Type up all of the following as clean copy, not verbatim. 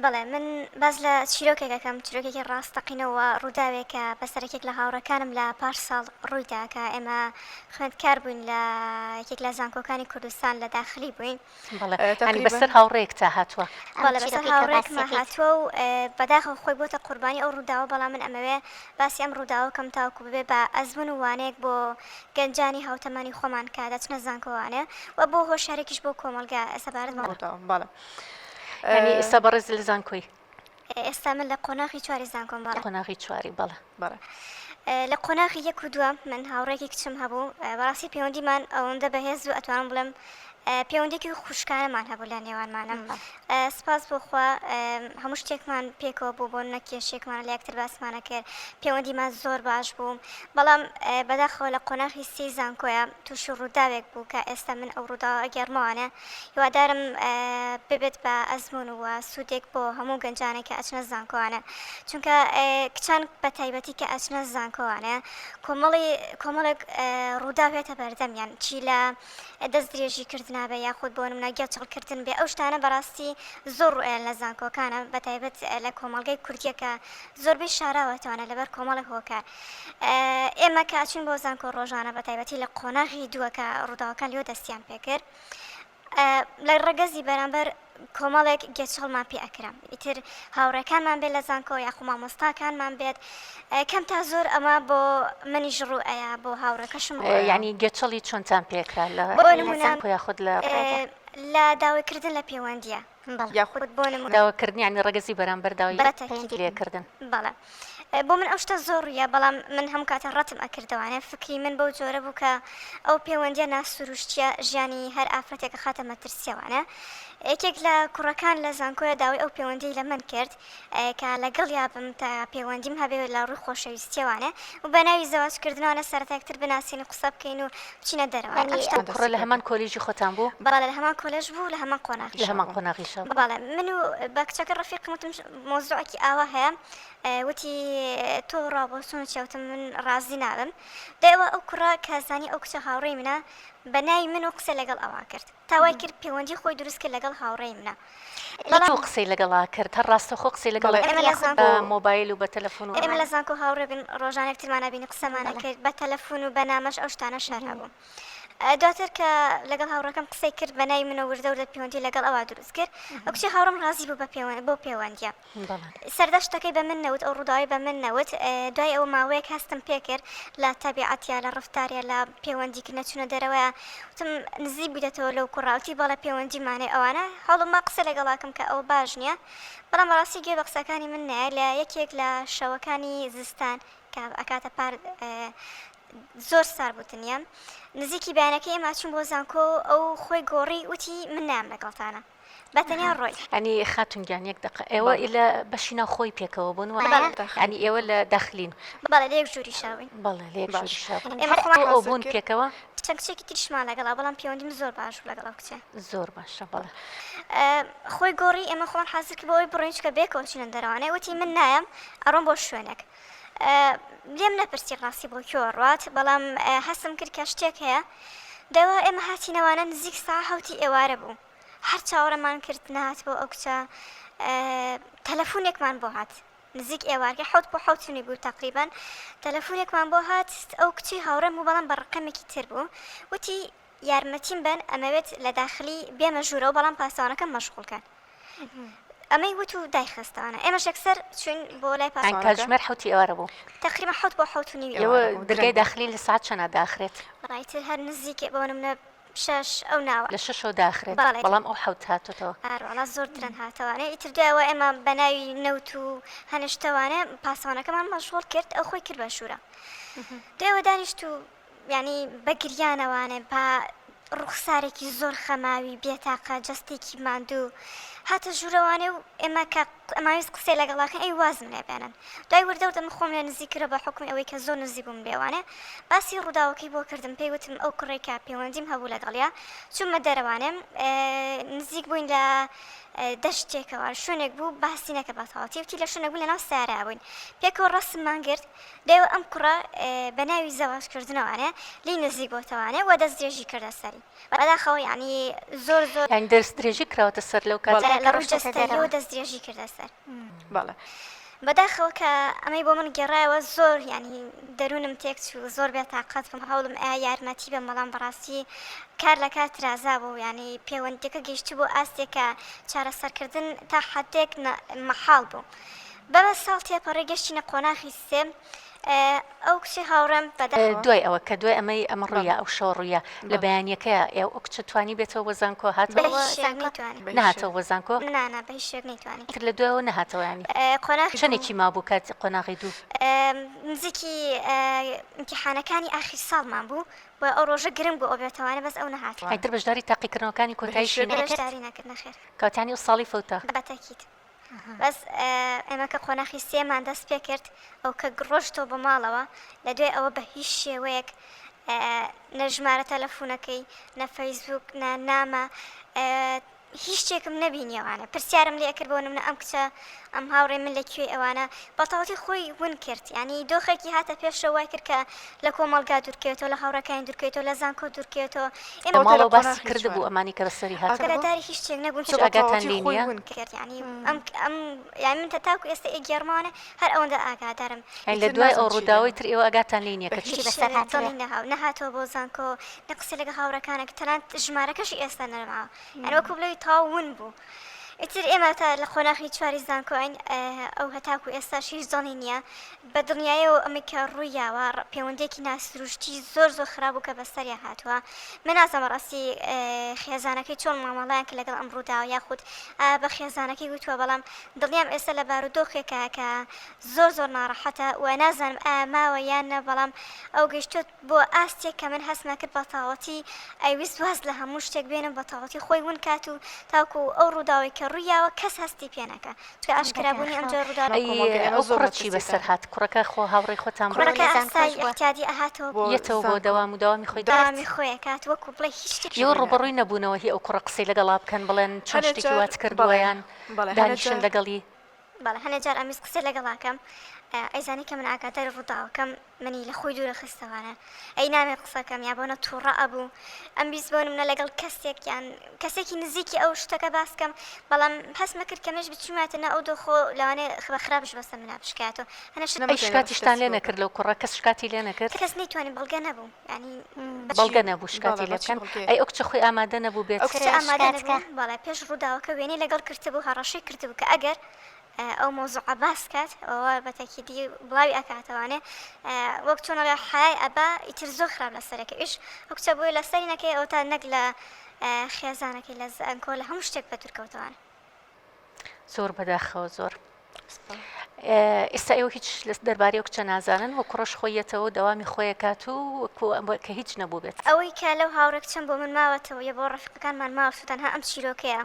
بەڵێ من باس لە چیرۆکێک ئەکەم، چیرۆکێکی ڕاستەقینە و ڕووداوێکە بەسەر یەکێک لە هاوڕێکانم لە پار ساڵ ڕوویدا کە ئێمە خوێندکار بووین لە یەکێک لە زانکۆکانی کوردستان لە داخلی بووین. بەڵێ یانی بەسەر هاوڕێیەکتا هاتووە. بەڵێ بەسەر هاوڕێیەکما هاتووە و بەداخەوە خۆی بۆتە قوربانی ئەو ڕووداوە، بەڵام من ئەمەوێ باسی ئەم ڕووداوە بکەم تاوەکو ببێ بە ئەزموون و وانەیەک بۆ گەنجانی هاوتەمەنی خۆمان کە دەچنە زانکۆوانێ و بۆ هۆشیارێکیش بۆ کۆمەڵگا سەبارەت بەم ڕووداوە. بەڵێ. یانی ئێستا بەڕێز لە زانکۆی؟ ئێستا من لە قۆناغی چواری زانکۆم بەڵێ. قۆناغی چواری بەڵێ. بەڵێ. لە قۆناغی یەک و دووە من هاوڕێکی کچم هەبوو بەڕاستی پەیوەندیمان ئەوەندە بەهێز بوو ئەتوانم بڵێم پەیوەندیکی خوشکانەمان هەبوو لە نێوانمانە سپاس بۆ خوا هەموو شتێکمان پێکەوە بوو بۆ نە کێشێکمان لە یەکتر باسمانە کرد پەیوەندیمان زۆر باش بوو بەڵام بەداخەوە لە قۆناغی سی زانکۆیە تووشی ڕووداوێک بوو کە ئێستا من ئەو ڕووداوە ئەگێڕمەوانێ هیوادارم ببێت بە ئەزموون و سوودێک بۆ هەموو گەنجانێک کە ئەچنە زانکۆوانە چونکە کچان بە تایبەتی کە ئەچنە زانکۆوانە کۆمەڵی کۆمەڵێک ڕووداو هێتە بەردەمیان چی لە دەست درێژی کردنا بێ یاخود بۆ نمونە گێچەڵ کردن بێ ئەو شتانە بەڕاستی زۆر ڕوئیان لە زانکۆکانە بە تایبەت لە کۆمەڵگەی کوردیە کە زۆربەی شاراوەتەوانە لەبەر کۆمەڵێک هۆکار ئێمە کە ئەچین بۆ زانکۆ ڕۆژانە بە تایبەتی لە قۆناغی دووە کە ڕووداوەکان لێوە دەستیان پێکرد لە ڕەگەزی بەرامبەر کۆمەڵێک گێچەڵمان پێ ئەکرا ئیتر هاوڕێکانمان بێت لە زانکۆ یاخو مامۆستاکانمان بێت کەم تا زۆر ئەمە بۆ منیش ڕوو ئەیا بۆ هاوڕێکەشم ڕوو ئەیا. یانی گێچەڵی چۆنتان پێکرا لە بۆ نمونە زانکۆ یاخود لە ڕێگا؟ لە داواکردن لە پێوەندیە یاخود بۆ نمونە. داواکردن یانی ڕەگەزی بەرامبەر داوای بەتەکید. لێکردن. بەڵێ بۆ من ئەو شتە زۆر ڕوویە بەڵام من هەموو کاتێ ڕەتم ئەکردەوانێ فکری من بەو جۆرە بوو کە ئەو پێوەندیە ناسروشتیە ژیانی هەر ئافرەتێک ئەخاتە مەترسیەوانێ یەکێک لە کوڕەکان لە زانکۆیە داوای ئەو پێوەندیەی لە من کرد کە لەگەڵیا بم تا پێوەندیم هەبێ لە ڕووی خۆشەویستیەوانێ و بە ناوی زەواج کردنەوانە سەرەتا یەکتر بناسین و قسە بکەین و بچینە دەرەوە ئەم شتە کوڕە لە هەمان کۆلیژی خۆتان بوو؟ بەڵێ لە هەمان کۆلێژ بوو لە هەمان قۆناغیشا لە هەمان قۆناغیشا بوو. بەڵێ من و بە کچەکە ڕەفیقم وتم مەوزوعێکی ئاوا هەیە وتی تۆ ڕابۆچوون چیە وتم من ڕازی نابم دوای ئەوە ئەو کوڕە کە زانی ئەو کچە هاوڕێی منە بە ناوی من و قسەی لەگەڵ ئەوا کرد تا وای کرد پەیوەندی خۆی دروست کرد لەگەڵ هاوڕێی منە بەڵام چۆن قسەی لەگەڵا کرد هەر ڕاستەوخۆ قسەی لەگەڵ ئێمە کرد لە یاخود بە زانکۆ مۆبایل و بە تەلەفۆن و ئێمە لە زانکۆ هاوڕێ بووین ڕۆژانە یەکترمان ئەبینی قسەمان ئەکرد بە تەلەفۆن و بە نامەش ئەو شتانەش هەر هەبوو دواتر کە لەگەڵ هاوڕێکەم قسەی کرد بە ناوی منەوە وردە وردە پەیوەندی لەگەڵ ئەوا دروست کرد ئەو کچەی هاوڕێم ڕازی بوو بە پەیوەند بەو پەیوەندیە سەردەشت شتەکەی بە من نەوت ئەو ڕووداوەی بە من نەوت دوای ئەوە ماوەیەک هەستم پێکرد لە تەبیعەتیا لە ڕفتاریا لە پەیوەندیکردنە چوونە دەرەوەیە وتم نزیک بوویتەوە لەو کوڕە وتی بەڵێ پەیوەندیمانەی ئەوانە هەوڵم قسە لەگەڵاکەم کە ئەوە باش نییە بەڵام بەڕاستی گوێ بە قسەکانی من نایە لە یەکێک لە شەوەکانی زستان کە ئەکاتە پار زۆر سار بوو تنیە نزیکی بەیانەکەی ئێمە چوون بۆ زانکۆ ئەو خۆی گۆڕی وتی من نایەم لەگەڵتانە بە تەنیا ڕۆی. یانی خاتوون گیان یەک دەقە ئێوە ئیلە بەشی ناو خۆی پێکەوە بوون وایە؟ بەڵێ. یانی ئێوە لە داخلین؟ بەڵێ لە یەک ژووریشا بووین. بەڵێ لە یەک ژووریشا بوون. ئێمە خۆمان تۆ ئەو بوون پێکەوە؟ چەند کچێکی تریشمان لەگەڵا بەڵام پێوەندیم زۆر باش بوو لەگەڵ ئەو کچە. زۆر باشە بەڵێ. خۆی گۆڕی ئێمە خۆمان حازر کرد بۆ ئەوەی بڕۆین چونکە بەیەکەوە چووینە دەرەوانێ وتی من نایەم ئەڕۆم بۆ شوێنێک. لێم نەپرسی ڕاستی بۆ کوێ ڕوات بەڵام هەستم کرد کە شتێک هەیە دەوە ئێمە هاتینەوانە نزیک سا حوتی ئێوارە بوو هەر چاوەڕێمان کرد نەهات بۆ ئەو کچە تەلەفونێکمان بۆ هات نزیک ئێوارکە حوت بۆ حوتنی بوو تقریبان تەلەفونێکمان بۆ هات ئەو کچی هاوڕێم بوو بەڵام بە ڕقەمێکی تر بوو وتی یارمەتیم بەن ئەمەوێت لە داخلی بێمە ژوورەوە بەڵام پاسەوانەکەم مەشغوڵ کەن ئەمەی وت و دایخستانە ئێمەش یەکسەر چوین بۆ لای پاسەوانەکە کاتژمێر حەوتی ئێوارە بوو تقریبا حەوت بۆ حەوت و نیوی ئێوە دەرگای داخلی لە سەعات چەنە داخرێت؟ ڕایتر هەر نزیکێ بۆ نمونە شەش ئەو ناوە لە شەشەوە داخرێت بەڵێ بەڵام ئەو حەوت هاتۆتەوە ئاروەڵا زۆر درەنگ هاتەوانێ ئیتر دوایەوە ئێمە بە ناوی نەوت و هەنێ شتەوانێ پاسەوانەکەمان مەشغوڵ کرد ئەو خۆی کرد بە ژوورە دوایەوە دانیشت و یانی بە گریانەوانێ بە ڕوخسارێکی زۆر خەماوی بێتاقە جەستێکی ماندوو هاتە ژوورەوانێ و ئێمە کە ئەماویست قسەی لەگەڵاکەن ئەی وازم لێ بێنن دوای وردە وردە من خۆم لێ نزیک کردەوە بە حوکمی ئەوەی کە زۆر نزیک بووم لێوانێ باسی ڕووداوەکەی بۆ کردم پێی وتم ئەو کوڕەی کە پەیوەندیم هەبوو لەگەڵیا چوومە دەرەوانێ نزیک بووین لە دەشتێکەوە شوێنێک بوو باسی نەکە بە تەواوەتی وتی لە شوێنێک بوو لەناو سارا بووین پێکەوە ڕەسممان گرت دەیەوە ئەم کوڕە بە ناوی زەواج کردنەوانێ لێی نزیک بۆتەوانێ و دەست درێژی کردە سەری بەداخەوە یانی زۆر زۆر. یانی دەست درێژی کراوەتە سەر لەو کاتە. لە ڕووی جەستەییەوە دەستدرێژی کردە سەر. بەڵێ. بەداخەوە کە ئەمەی بۆ من گێڕایەوە زۆر یانی دەروونم تێک چوو زۆر بێ تاقەت بووم هەوڵم ئەیا یارمەتی بەم بەڵام بەڕاستی کار لە کار ترازا بوو یانی پێوەندیەکە گەیشتبوو ئاستێک کە چارەسەرکردن تا حەدێک مەحاڵ بوو بەمە ساڵ تێپەڕی گەشتینە قۆناخی سێ ئەو کچەی هاوڕێم بەداخەوە. دوای ئەوە کە دوای ئەمەی ئەمە بەڵێ. ڕوویا ئەو شەوە ڕوویا لە بەڵێ. بەیانیەکەیا ئێ ئەو کچە توانی بێتەوە بۆ زانکۆ بە هاتەوە هیچ شێوەیەک نەیتوانی. بە هیچ نەهاتەوە شێوەیەک. بۆ زانکۆ؟ نا نا بە هیچ شێوەیەک نەیتوانی. ئیتر لە دوایەوە نەهاتەوە یانی قۆناغی دوو. چەنێکی مابوو کاتی قۆناغی دوو؟ نزیکی ئیمتیحانەکانی ئاخیر ساڵمان بوو بۆیە ئەو ڕۆژە گرنگ بوو ئەو بێتەوانە بەس ئەو نەهاتەوە. ئیتر بەشداری تاقیکردنەوەکانی بە هیچ کۆتاییشی شێوەیەک نەکرد؟ بەشداری نەکرد نەخێر. کەواتە یانی ئەو ساڵی فەوتا. بە تەئکید. بەس ئێمە کە قۆناخی سێمان دەست پێ کرد ئەو کە ڕۆشتەوە بۆ ماڵەوە لە دوای ئەوە بە هیچ شێوەیەک نە ژمارە تەلەفونەکەی نە فەیسبوک نە نامە هیچ شتێکم نەبینیەوانە پرسیارم لێ کرد بۆ نمونە ئەم کچە ئەم هاوڕێ من لە کوێی ئەوانە بەتەواوەتی خۆی ون کرد یعنی دۆخێکی هاتە پێشەوە وای کرد کە لە کۆمەڵگا دوورکەوێتەوە لە هاوڕێکانی دوورکەوێتەوە لە زانکۆ دوورکەوێتەوە لە ئەوەتا لە ماڵەوە باسی قۆناخی کردبوو چوارە ئەمانی کە بەسەری هاتبوو؟ ئاگاداری هیچ شتێک نەبووم هیچ کە بە ئاگاتان تەواوەتی لێی خۆی نییە؟ ون کرد. کرد یعنی ئەم ئەم یعنی من تاکو ئێستا ئەیگێڕمەوانێ هەر ئەوەندە ئاگادارم. یعنی لە ئیتر دوای ئەو نازانم چی ڕووداوەی لێ تر ئێوە ئاگاتان لێی نییە بە کە هیچ چی هیچ بەسەر شتێک هاتبێ؟ دڵی نەها نەهاتەوە بۆ زانکۆ نە قسەی لەگەڵ هاوڕێکانە کرد تەنانەت ژمارەکەشی ئێستا نەماوە یعنی وەکو بڵێی تەواو ون بوو ئیتر ئێمە تا لە قۆناخی چواری زانکۆین ئەو هەتاکو ئێستاش هیچ دڵی نییە بە دڵنیایەوە ئەمەی کە ڕووی یاوە پێوەندیەکی ناسروشتی زۆر زۆر خراپ بوو کە بەسەریا هاتووە من نازانم بەڕاستی خێزانەکەی چۆن مامەڵەیان کرد لەگەڵ ئەم ڕووداوە یاخود بە خێزانەکەی وتووە بەڵام دڵنیام ئێستا لە بارودۆخێکە کە زۆر زۆر ناڕەحەتە و نازانم ئایا ماوە یان نە بەڵام ئەو گەیشتووە بۆ ئاستێک کە من هەستم کرد بە تەواوەتی ئەیویست واز لە هەموو شتێک بێنم بە تەواوەتی خۆی ون کات و تاکو ئەو ڕووداوەی کە ڕووی یاوە کەس هەستی پێ نەکا چونکە ئاشکرا بوونی ئەم جۆرە ڕووداوە ئەی کۆمەڵگەی ئێمە ئەو زۆر کوڕە چی بەسەر مەترسیدارە. هات؟ کوڕەکە خۆ هاوڕێی خۆتان بوو؟ کوڕەکە لە ئاسایی زانکۆش بووە؟ ئیعتیادی ئەهاتەوە بۆ یەتەوە بۆ زانکۆ. دەوام و دەوامی خۆی دەکرد؟ دەوامی خۆی ئەکات وەکو بڵێی هیچ شتێکی ئێوە ڕووی نەبوو. ڕووبەڕووی نەبوونەوە هی ئەو کوڕە قسەی لەگەڵا بکەن بڵێن چۆن هەنێ شتێکی جار وات کردووە بەڵێ یان بەڵێ هەنێ دانیشن جار لەگەڵی؟ بەڵێ هەنێ جار ئەمویست قسەی لەگەڵا کەم ئەیزانی کە من ئاگاداری ڕووداوەکەم منی لە خۆی دوورە خستەوانە ئەی نامێ قسە کەم یا بۆنە تووڕە ئەبوو ئەم بیست بۆ نمونە لەگەڵ کەسێک یان کەسێکی نزیکی ئەو شتەکە باس کەم بەڵام هەستمە کرد کە منیش بچوومەتە ناو ئەو دۆخۆ لەوانەیە بە خراپش بەسەر منا بشکایەتەوە هەنێ شت ئەی نەمەتوانی شکاتیشتان ڕشتە لێ سپۆ نەکرد لەو کوڕە کەس شکاتی لێ نەکرد؟ کەس نەیتوانی بەڵگە نەبوو یانی بە چی بەڵگە نەبوو بەڵێ شکاتی لێ بە چی بکەن بەڵگەیەک ئەی ئەو کچە خۆی ئامادە نەبوو بێت ئەو کچە کچە ئامادە شکات کە نەبوو بەڵێ پێش ڕووداوەکە وێنەی لەگەڵ کردبوو هەڕەشەی کردبوو کە ئەگەر ئەو مەوزوعە باس کات ئەوە بە تەکیدی بڵاوی ئەکاتەوانێ وەک چۆن ئەڵێ حەیای ئەبا ئیتر زۆر خراپ لەسەرەکە ئیش ئەو کچە بۆیە لەسەری نەکەی ئەوتا نەک لە خێزانەکەی لە زانکۆ لە هەموو شتێک بە دوورکەوتەوانە. زۆر بەداخەوە زۆر. ئێستا ئێوە هیچ دەربارەی ئەو کچە نازانن و کوڕەش خۆی یەتەوە و دەوامی خۆی ئەکات و وەکو کە هیچ نەبووبێت. ئەوەی کە لەو هاوڕێ کچەم بۆ من ماوەتەوە یا بۆ ڕەفیقەکانمان ماوەتەوە تەنها ئەم چیرۆکەیە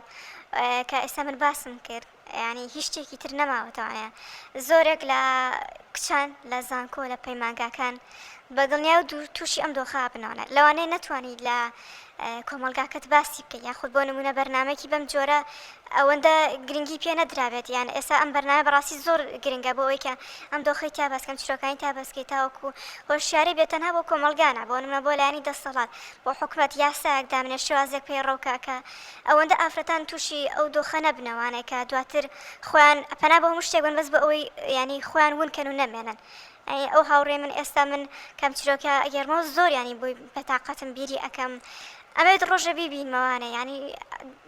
کە ئێستا من باسم کرد یانی هیچ شتێکی تر نەماوەتەوانە زۆرێک لە کچان لە زانکۆ لە پەیمانگاکان بە دڵنیای و دوور تووشی ئەم دۆخە بنەوەنە لەوانەیە نەتوانی لە کۆمەڵگاکەت باسی بکەی یاخود بۆ نمونە بەرنمەکی بەم جۆرە ئەوەندە گرنگی پێ نەدرابێت یان ئێستا ئەم بەرنامە بەڕاستی زۆر گرنگە بۆ ئەوەی کە ئەم دۆخەی تیا باسکەم چیرۆکانی تا بەسکەی تاوەکو هۆشیاری بێت تەنها بۆ کۆمەڵگانە بۆ نمونە بۆ لایەنی دەسەڵات بۆ حکومەت یاسایەک دامنێ شێوازێک پەیڕەوکە کە ئەوەندە ئافرەتان تووشی ئەو دۆخە نەبنەوانێ کە دواتر خۆیان پەنا بۆ هەموو شتێک بن بەس بۆ ئەوەی ینی خۆیان ون کەن و نەمێنن یانی ئەو هاوڕێی من ئێستا من کەم چیرۆکە ئەگێڕمەوە زۆر ینی بۆی بەتاقەتم بیری ئەکەم ئەمەوێت ڕۆژە بیبینمەوانێ ینی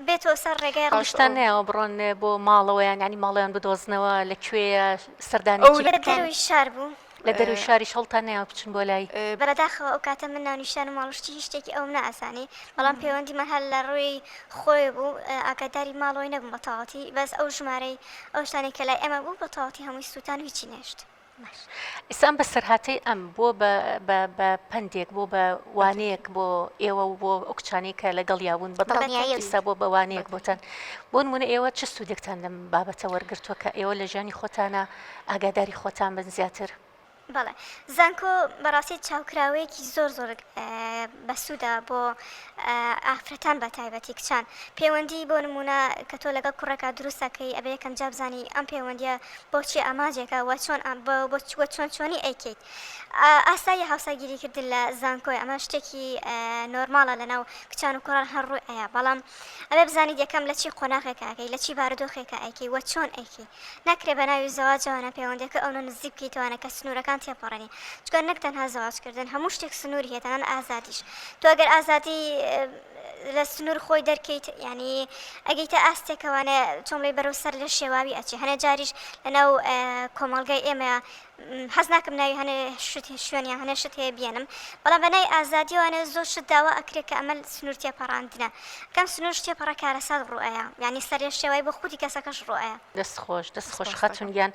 بێتەوە سەر ڕێگای ڕاست هەڵشتان نەیاوە بڕۆن بۆ ماڵەوەیان یانی ماڵیان بدۆزنەوە لە کوێیە سەردانی ئەو چی لە بکەن دەرەوەی شار بوو. لە دەرەوەی شاریش هەڵتان نەیاوە بچن بۆ لای؟ بەداخەوە ئەو کاتە من ناونیشان و ماڵ و شتی هیچ شتێکی ئەوم نەئەزانی بەڵام پەیوەندیمان هەر لە ڕووی خۆی بوو ئاگاداری ماڵەوەی نەبووم بە تەواوەتی بەس ئەو ژمارەی ئەو شتانەی کە لای ئێمە بوو بە تەواوەتی هەمووی سووتان و هیچی نەهێشت. باش ئیستا ئەم بەسەرهاتەی ئەم بووە بە بە بە پەندێک بۆ بە وانەیەک بۆ ئێوە و بۆ ئەو کچانەی کە لەگەڵیا بوون بە دڵنیاییەوە. ئیستا بۆ بە وانەیەک بۆتان بۆ نموونە ئێوە چ سوودێکتان لەم بابەتە وەرگرتووە کە ئێوە لە ژیانی خۆتانە ئاگاداری خۆتان بن زیاتر؟ بەڵێ زانکۆ بەڕاستی چاوکراوەیەکی زۆر زۆر بەسوودە بۆ ئافرەتان بە تایبەتی کچان پەیوەندی بۆ نمونە کە تۆ لەگەڵ کوڕێکا دروست ئەکەی ئەبێ یەکەم جار بزانی ئەم پەیوەندیە بۆ چی ئامانجێکە وە چۆن بۆ چۆن چۆنی ئەیکەیت ئاساییە هاوسەرگیری کردن لە زانکۆی ئەمە شتێکی نۆرماڵە لەناو کچان و کوڕان هەر ڕووی ئەیا بەڵام ئەبێ بزانیت یەکەم لە چی قۆناغێکا ئەکەی لە چی بارودۆخێکا ئەیکەی وە چۆن ئەیکەی ناکرێ بە ناوی زەواجەوە پەیوەندیەکە ئەونە نزیک بکەیتەوانە کە سنوورەکان تێپەڕێنی چونکە نەک تەنها زەواج کردن هەموو شتێک سنووری هەیە تەنانەت ئازادیش تۆ ئەگەر ئازادی لە سنوور خۆی دەرکەیت یعنی ئەگەیتە ئاستێکەوانە چۆن بڵێی بەرەو سەر لە شێواوی ئەچێ هەنێ جاریش لەناو کۆمەڵگای ئێمە حەز ناکەم ناوی هەنێ شت شوێن یان هەنێ شت هەیە بێنم بەڵام بە ناوی ئازادیەوانە زۆر شت داوا ئەکرێ کە ئەمە سنوور تێپەڕاندنە کەم سنوورش تێپەڕە کارەسات ڕوو ئەیا یانی سەرلێشێوای بۆ خودی کەسەکەش ڕوو ئەیا. دەست خۆش دەست خۆش خاتون گیان.